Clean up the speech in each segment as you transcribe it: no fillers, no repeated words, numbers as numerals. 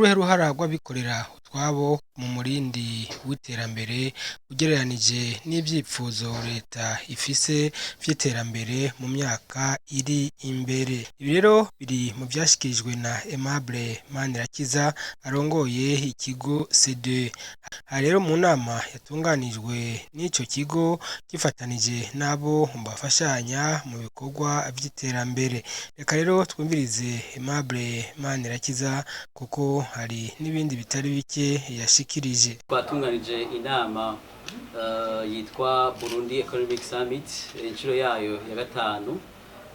Nuruhe ruhara rw'abikorera utwabo mu murindi w'iterambere ugereranije n'ivyipfuzo leta ifise vy'iterambere mu myaka iri imbere? Ibi rero biri mu vyashikirijwe na Aimable Manirakiza arongoye ikigo C2. Aha rero mu nama yatunganijwe n'ico kigo gifatanije n'abo bafashanya mu bikorwa vy'iterambere. Reka rero twumvirize Aimable Manirakiza, kuko hari n'ibindi bitari bike yashikirije. Twatunganije inama yitwa Burundi Economic Summit, inshuro yayo ya gatanu,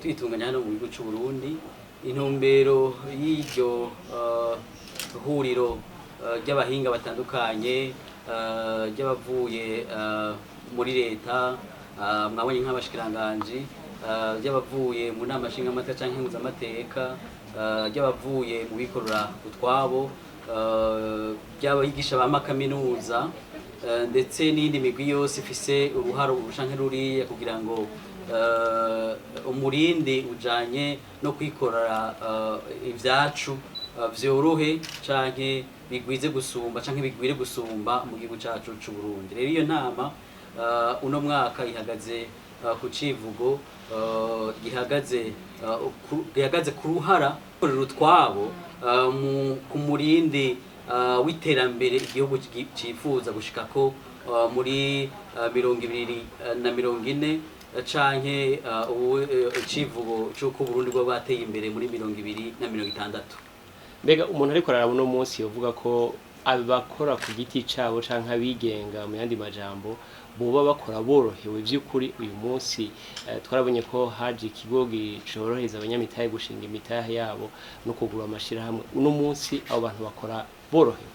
tuyitunganya hano mu gihugu c'u Burundi. Intumbero y'iryo huriro ry'abahinga batandukanye, ry'abavuye muri leta, mwabonye nk'abashikiranganji, ry'abavuye mu nama nshingamateka canke nkenguzamateka, ry'abavuye mu bikorera utwabo, ry'abigisha ba makaminuza, ndetse n'iyindi migwi yose ifise uruhara canke ruriya kugira ngo umurindi ujanye no kwikorera ivyacu vyorohe canke bigwize gusumba canke bigwire gusumba mu gihugu cacu c'u Burundi. Rero iyo nama uno mwaka ihagaze ku civugo gihagaze ku ruhara korera utwabo ku murindi w'iterambere igihugu cifuza gushikako muri 2040, canke ubu icivugo c'uko Uburundi bwo bwateye imbere muri 2060. Mbega umuntu ariko araraba uno munsi yovuga ko abakora ku giti cabo canke abigenga, mu yandi majambo, boba bakora borohewe vy'ukuri uyu munsi? Twarabonye ko haje ikigo corohereza abanyamitahe gushinga imitahe yabo no kugura amashirahamwe. Uno munsi abo bantu bakora borohewe?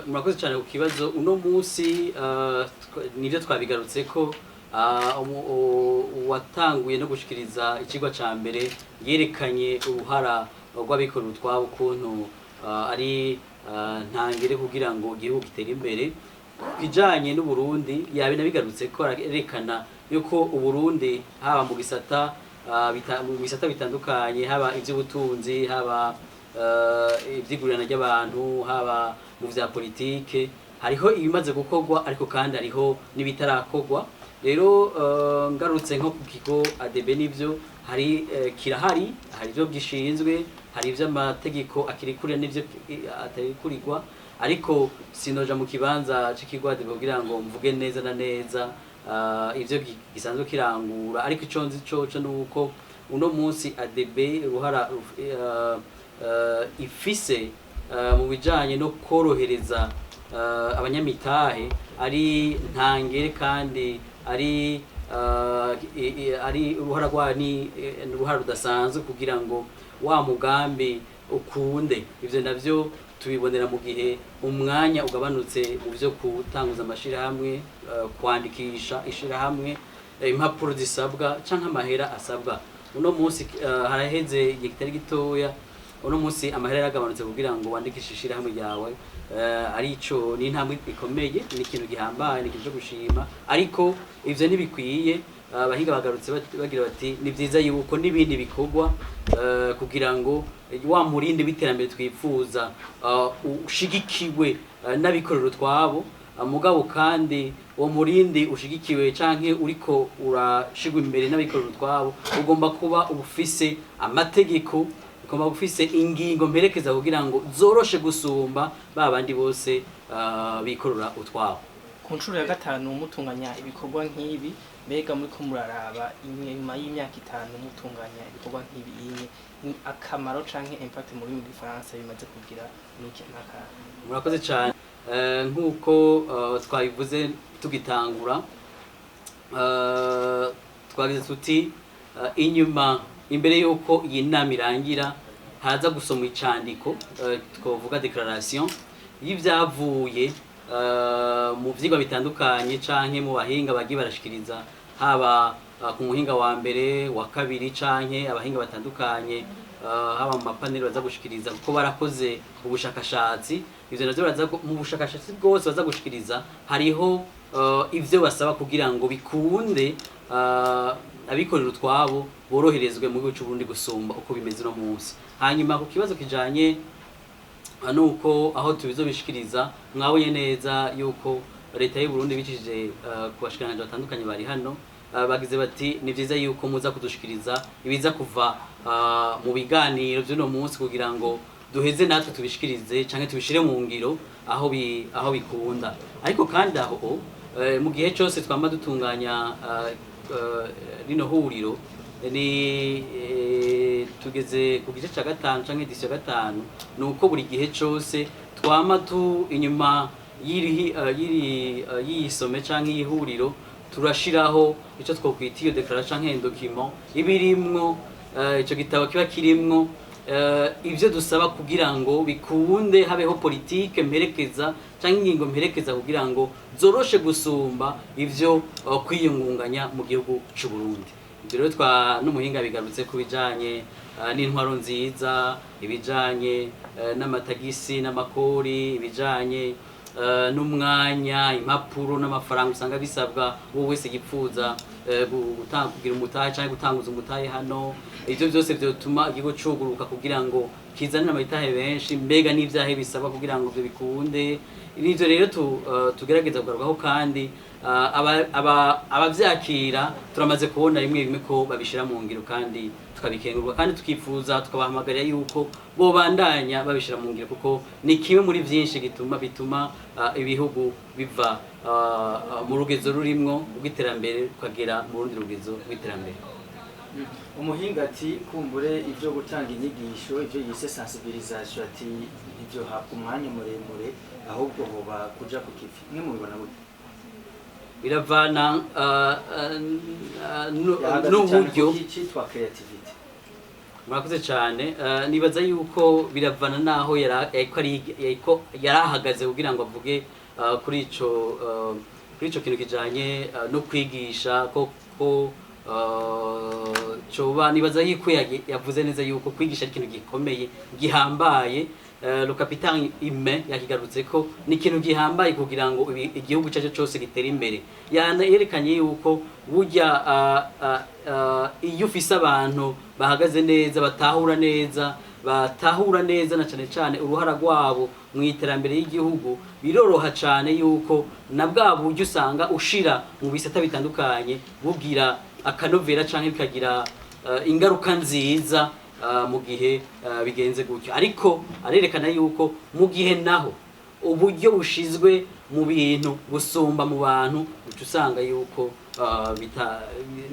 Murakoze cyane ku kibazo. Uno munsi nivyo twabigarutse ko uwatanguye no gushikiriza ikigwa ca mbere yerekanye uruhara rw'abikorera utwabo, ukuntu ari ntangere kugira ngo igihugu gitere imbere. Ku kijanye n'Uburundi, yabi nabigarutse ko arerekana yuko Uburundi haba mu gisata mu bisata bitandukanye, haba ivy'ubutunzi, haba ivyigurirana ry'abantu, haba mu vya politike, hariho ibimaze gukorwa, ariko kandi hariho n'ibitarakorwa. Rero ngarutse nko ku kigo ADB, nivyo hari kirahari, hari ivyo gishinzwe, hari ivy'amategeko akirikurira n'ivyo atarikurirwa, ariko sinoja mu kibanza c'ikigo ADB kugira ngo mvuge neza na neza ivyo gisanzwe kirangura. Ariko ico nzi coco nuko uno munsi ADB uruhara ifise mu bijanye no korohereza abanyamitahe ari ntangere, kandi ari ari uruhara rwa ni uruhara rudasanzwe kugira ngo wa mugambi ukunde. Ivyo navyo tubibonera mu gihe umwanya ugabanutse mu vyo gutanguza amashirahamwe, kwandikisha ishirahamwe, impapuro zisabwa canke amahera asabwa. Uno munsi haraheze igihe kitari gitoya, uno munsi amahera yaragabanutse kugira ngo wandikishe ishirahamwe ryawe. Arico ni intambwe ikomeye, ni ikintu gihambaye, ni ikintu cyo gushima, ariko ivyo ntibikwiye. Abahinga bagarutse bagira bati ni vyiza yuko n'ibindi bikorwa kugira ngo wa murindi w'iterambere twifuza ushigikiwe n'abikorera utwabo. Mugabo kandi uwo murindi ushigikiwe canke uriko urashigwa imbere n'abikorera utwabo ugomba kuba ufise amategeko, ugomba ufise ingingo mperekeza kugira ngo zoroshe gusumba ba bandi bose bikorera utwabo. Ku nshuro ya gatanu mutunganya ibikorwa nk'ibi, mbega muriko muraraba inyuma y'imyaka 5 mutunganya ibikorwa nk'ibi, inye ni akamaro canke impact mu rurimi rw'igifaransa bimaze kugira n'iki n'akahe? Murakoze cyane. Nk'uko twabivuze tugitangura, twagize tuti inyuma imbere y'uko iyi nama irangira haza gusoma icandiko, twovuga déclaration y'ivyavuye mu vyigwa bitandukanye canke mu bahinga bagiye barashikiriza, haba ku muhinga wa mbere, wa kabiri, canke abahinga batandukanye, haba mu mapaneli baza gushikiriza, kuko barakoze ubushakashatsi. Ivyo navyo baraza mu bushakashatsi bwose baza gushikiriza hariho ivyo basaba kugira ngo bikunde abikorera utwabo boroherezwe mu gihugu c'u Burundi gusumba uko bimeze uno munsi. Hanyuma ku kibazo kijanye Nuko aho tubizobishikiriza, mwabonye neza yuko leta y'u Burundi bicishije ku bashikiranganji batandukanye bari hano, bagize bati ni vyiza yuko muza kudushikiriza ibiza kuva mu biganiro vy'uno munsi kugira ngo duheze natwe tubishikirize canke tubishire mu ngiro aho bikunda. Ariko kandi aho mu gihe cyose twama dutunganya rino huriro, ni tugeze ku gice cya gatanu canke édition ya gatanu, ni uko buri gihe cyose twama tu inyuma y'iri, y'iyi sommet canke y'ihuriro, turashiraho icyo twokwita iyo déclaration canke document ibirimwo, ico gitabo kiba kirimwo ivyo dusaba kugira ngo bikunde habeho politike mperekeza canke ingingo mperekeza kugira ngo zoroshe gusumba ivyo kwiyungunganya mu gihugu c'u Burundi. Ivyo rero twa n'umuhinga bigarutse ku bijanye n'intwaro nziza, ibijanye n'amatagisi n'amakori, ibijanye n'umwanya, impapuro n'amafaranga usanga bisabwa uwo wese yipfuza kugira umutahe canke gutanguza umutahe hano. Ivyo byose vyotuma igihugu cuguruka kugira ngo kizanire amatahe benshi. Mbega n'ivyahe bisabwa kugira ngo ivyo bikunde? Nivyo rero tugerageza kugarukaho, kandi abavyakira turamaze kubona rimwe rimwe ko babishira mu ngiro, kandi tukabikengurwa, kandi tukifuza tukabahamagarira yuko bobandanya babishira mu ngiro, kuko ni kimwe muri vyinshi gituma bituma ibihugu biva mu rugezo rurimwo rw'iterambere rukagera mu rundi rugezo rw'iterambere. Umuhinga ati kumbure ibyo gutanga inyigisho, ibyo yise sensibilisation, ati ntibyohabwa umwanya muremure, ahubwo hoba kuja ku kivi. Mwe mubibona gute? Biravana Yahagaze cyane n'uburyo. ku cyitwa creativity. Murakoze cyane. Nibaza yuko biravana naho yariko yarahagaze kugira ngo avuge kuri ico kintu kijanye no kwigisha ko coba. Nibaza yuko yavuze neza yuko kwigisha ari ikintu gikomeye, gihambaye. Le capital humain yakigarutse ko ni ikintu gihambaye kugira ngo igihugu cyacu cyose gitere imbere. Yerekanye yuko burya iyo ufise abantu bahagaze neza, batahura neza na cane cane uruhara rwabo mu iterambere y'igihugu, biroroha cane yuko na bwa buryo usanga ushira mu bisata bitandukanye bugira akanovera canke bikagira ingaruka nziza mu gihe bigenze gutyo. Ariko arerekana yuko mu gihe naho uburyo bushizwe mu bintu gusumba mu bantu, uca usanga yuko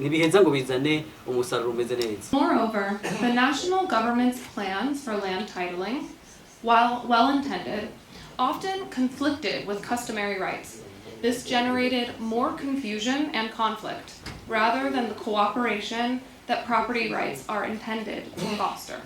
ntibiheza ngo bizane umusaruro umeze neza. Moreover, the national government's plans for land titling, while well intended, often conflicted with customary rights. This generated more confusion and conflict rather than the cooperation that property rights are intended to foster.